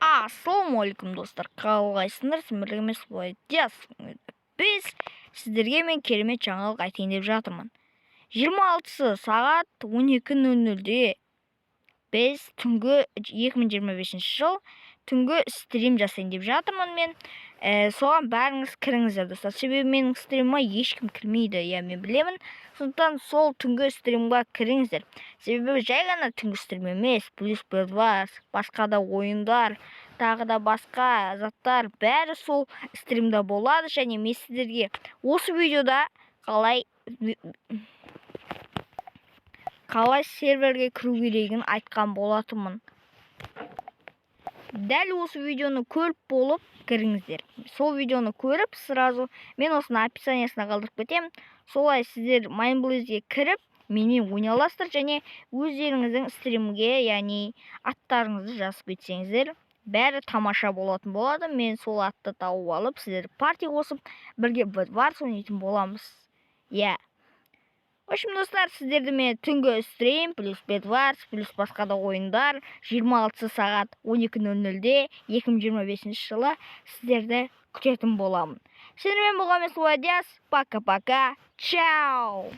Ассалаумағалейкум, достар! Қалайсыңдар? Сіздермен емес, Диас. Біз сіздерге мен керемет жаңалық айтайын деп жатырмын. 26-сы сағат 12:00-де біз түнгі 2025 жыл түнгі стрим жасайын деп жатырмын мен. Соған бәріңіз кіріңіздер, достар, себебі менің стриміме ешкім кірмейді, иә, мен білемін. Сондықтан сол түнгі стримға кіріңіздер, себебі жай ғана түнгі стрим емес, плюс Bedwars, басқа да ойындар, тағы да басқа заттар, бәрі сол стримда болады. Және мен сіздерге осы видеода қалай серверге кіру керегін айтқан болатынмын. Дәл осы видеоны көріп болып кіріңіздер. Сол видеоны көріп, сразу мен осыны описаниясына қалдырып кетемін. Солай сіздер Майнблейзге кіріп, менімен ойнай аласыздар және өздеріңіздің стримге, яғни аттарыңызды жазып кетсеңіздер, бәрі тамаша болатын болады. Мен сол атты тауып алып, сіздер парти қосып, бірге Bedwars ойнайтын боламыз, иә. В общем, достар, сіздерді мен түнгі стрим плюс Bedwars плюс басқа да ойындар 26 сағат 12:00-де 2025 жылы сіздерді күтетін боламын. Сіздермен болған мен, Диас. Пока пока, чао.